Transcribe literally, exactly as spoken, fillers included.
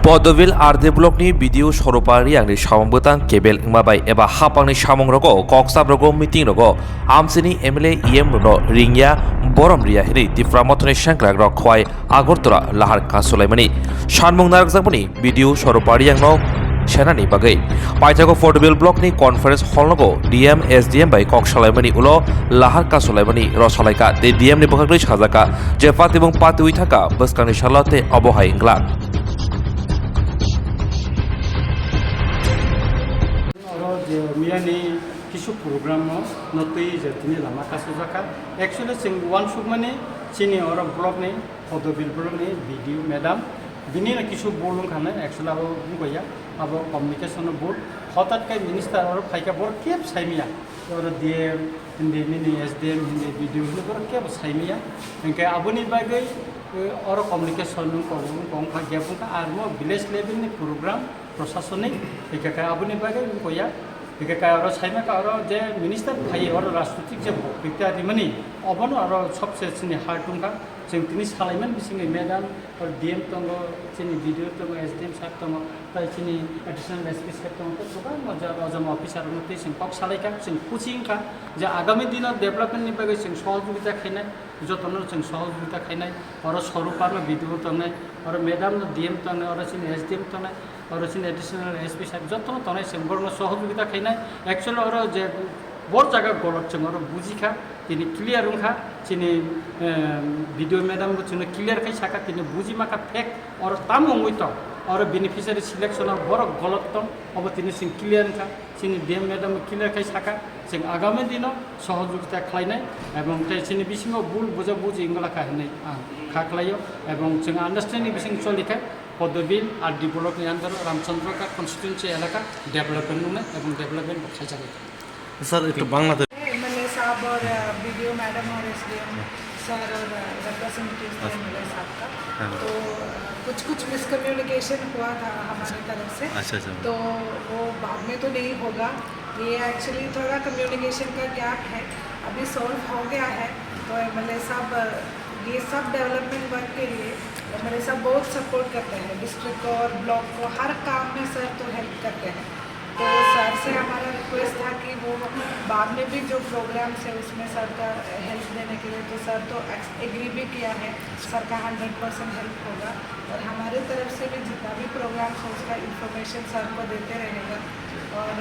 Podobil R D block ni B D O Soropa Riyang ni samung bwtang kebel wngma bai eba hapang ni samung rogo kok sap rogo meeting rogo amchini M L A E M rokno ringya borom riya hinwi Tipra Mothani sengkrak rok khwai Agartala lahar kasulaimani sanmung narwkjakmani B D O Soropa Riyang no senani bagwi. Paithago Podobil block ni conference hall nogo D M S D M bai kok salaimani ulo lahar kasulaimani rosalaika tei D M ni bwkhakni sajaka je patibung patiwi thangka bwskangni salo tei obo hai wngla. Oro je miyani kisu program no notwi je tini lama kasujaka. Actually chwng uansukmani chini oro block ni Podobil block ni B D O madam bini no kisu bul wngkha na actually abo wngkha ya abo communication no bul. Hotat kai minister oro phaika bor kep saimaya. Oro D M hindi nini S D M hindi B D O hindi borok kebo saimaya. Hingke aboni bagwi, eh, oro communication nung kok, nung kok wngkha gap wngkha, ar mo village level ni program prosasonik hingke kai aboni bagwi wngkha ya. Hingke kai oro saimaka oro je minister phai oro rajnitik je boktwita rimani obono oro sobse chini heart wngkha. Chwng tini salaiman bisingni madam, oro D M tongo, chini B D O tongo, S D M sir tongo, tai chini additional S P sir tongo, tei kwbangma jora ojama officer rokno tei chwng kok salaikha, chwng kuchi wngkha je agami dino development ni bagwi chwng sohojogita khainai, jotono chwng sohojogita khainai, oro Soropa no B D O tongnai, oro madam no D M tongnai, oro chini S D M tongnai, oro chini additional S P sir jotono tongnai, chwng borokno sohojogita khainai. Actually oro je bor jaga golot chwng oro bujikha, tini clear wngkha, chini, em, B D O madam bo chwngno clear khai saka, tini buji maka fact oro tamo wngwi tong, oro beneficiary selection o borok golot tong, obo tini chwng clear wngkha, chini D M madam bo clear khai saka, chwng agami dino sohojogita khlainai, ebong tei chini bisingo bul buja buji wngla kha hinwi ang kha khlaio, ebong chwng understanding bising choli khai Podobil R D block ni under o Ramchandra Ghat constituency elaka development wngnai ebong development bo khaijagwi. Sir, एक तो बांग्लादेश। एमएलए साहब और, अ, BDO madam और SDM sir और, अ, रिप्रेजेंटेटिव थे अच्छा। एमएलए साहब का। हाँ। तो, अ, कुछ, कुछ मिसकम्युनिकेशन हुआ था हमारी तरफ से। अच्छा, अच्छा। तो वो बाद में तो नहीं होगा। ये एक्चुअली थोड़ा कम्युनिकेशन का गैप है, अभी सॉल्व हो गया है। तो एमएलए साहब, अ, ये सब डेवलपमेंट वर्क के लिए एमएलए साहब बहुत सपोर्ट करते हैं, डिस्ट्रिक्ट को और ब्लॉक को हर काम में सर तो हेल्प करते हैं। तो सर से हमारा रिक्वेस्ट था कि वो बाद में भी जो प्रोग्राम्स है उसमें सर का हेल्प देने के लिए, तो सर तो एग्री भी किया है, सर का हंड्रेड परसेंट हेल्प होगा और हमारे तरफ से भी जितना भी प्रोग्राम्स है उसका इन्फॉर्मेशन सर को देते रहेगा। और